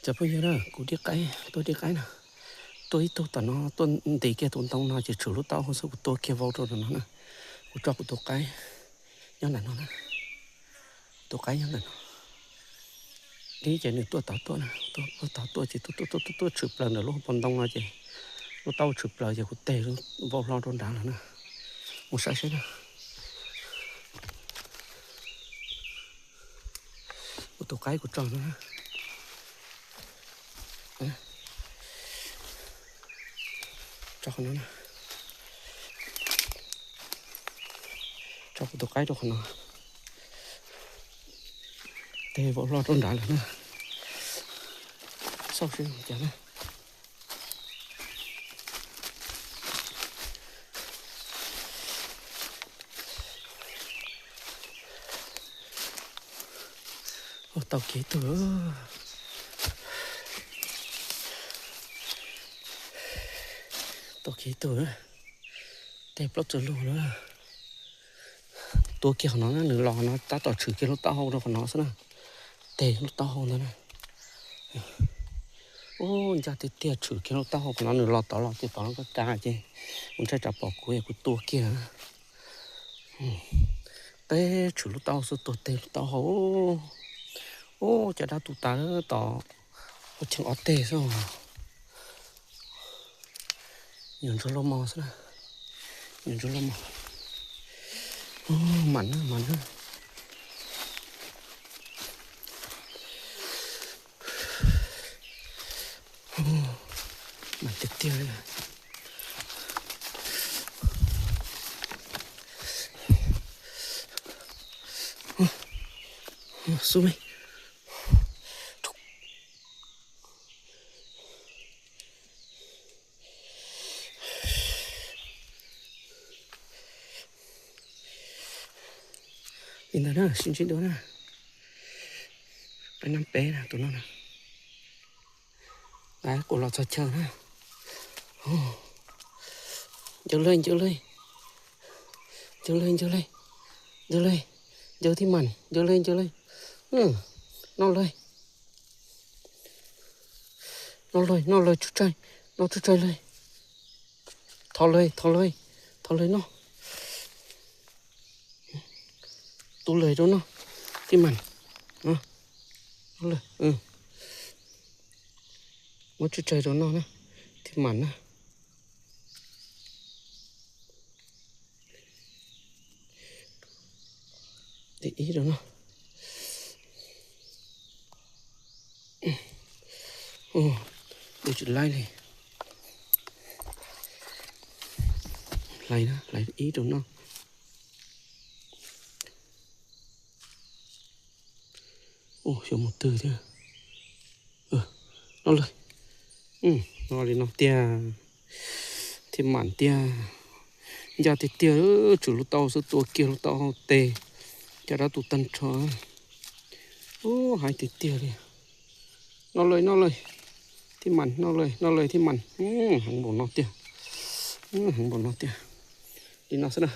Cov phooj ywg na, kuv dib qaib, tuaj dib qaib na, tuaj ib tug tom no, tuaj nti kiag tus ntoo no ces tshwm lub taub hau xwb, kuv tua kiag vau rau no na. Kuv tso kuv tus qaib nyob ntawm no na, tus qaib nyob ntawm no. Dib ces nws tuaj tod tuaj na, tuaj tod tuaj ces tuaj tuaj tuaj tuaj tshwm plaws ntawm lub hauv paus ntoo no ces lub taub hau tshwm plaws ces kuv teg vau hlo rau nrad lawm na. Mus saib saib na. Kuv tus qaib kuv tso no na. Tso qhov no na. Tso kuv tus qaib rau qhov no. Teg vau hlo rau nrad lawm na. Xauj seb cas na. Tau kiag ib tug, tau kiag ib tug, teg plaub txwv lug na. Tua kiag qhov no na, nws los qhov no tab tom tshwm kiag lub taub hau rau qhov no xwb na. Teg lub taub hau ntawd na. Ub, ncaj tiag tiag, tshwm kiag lub taub hau qhov no, nws los tod los ces tod lub kab ka ces kuv ntshai tsam pom kuv es kuv tua kiag. Teb tshwm lub taub hau xwb, tua teg lub taub hau. Ub, caj dab tu tas tom hauv cheem ob teg xwb. Nyuam ntsuag loj mos xwb na, nyuam ntsuag loj mos. Mam na, mam na. Mam tiag tiag li. Xub me. Li ntawd na, sib ntsib dua na. Qaib nab peb na, tus no na. Kuv los txog chaw na. Ncaws lawm, ncaws lawm. Ncaws lawm, ncaws lawm. Ncaws lawm. Ncaws tij mam, ncaws lawm, ncaws lawm. Noj lawm. Noj lawm, noj lawm, tsub tsaig, noj tsub tsaig lawm. Thov lawm, thov lawm, thov lawm noj. Tu lawm rau noj, tij mam. Muab tsub tsaig rau noj na, tij mam na. Ib rau noj. Ua tsis laib li. Hlais na, hlais ib rau noj. Xyov mus twg thiab. Noj lawm. Noj li no tiag. Tij mam tiag. Ncaj tiag tiag, tshwm lub taub hau xwb, tua kiag lub taub hau teg. Caj dab tu tag nrho. Ub, heev tiag tiag li. Noj lawm, noj lawm. Tij mam, noj lawm, noj lawm tij mam. Heev npaum no tiag. Heev npaum no tiag. Li no xwb na.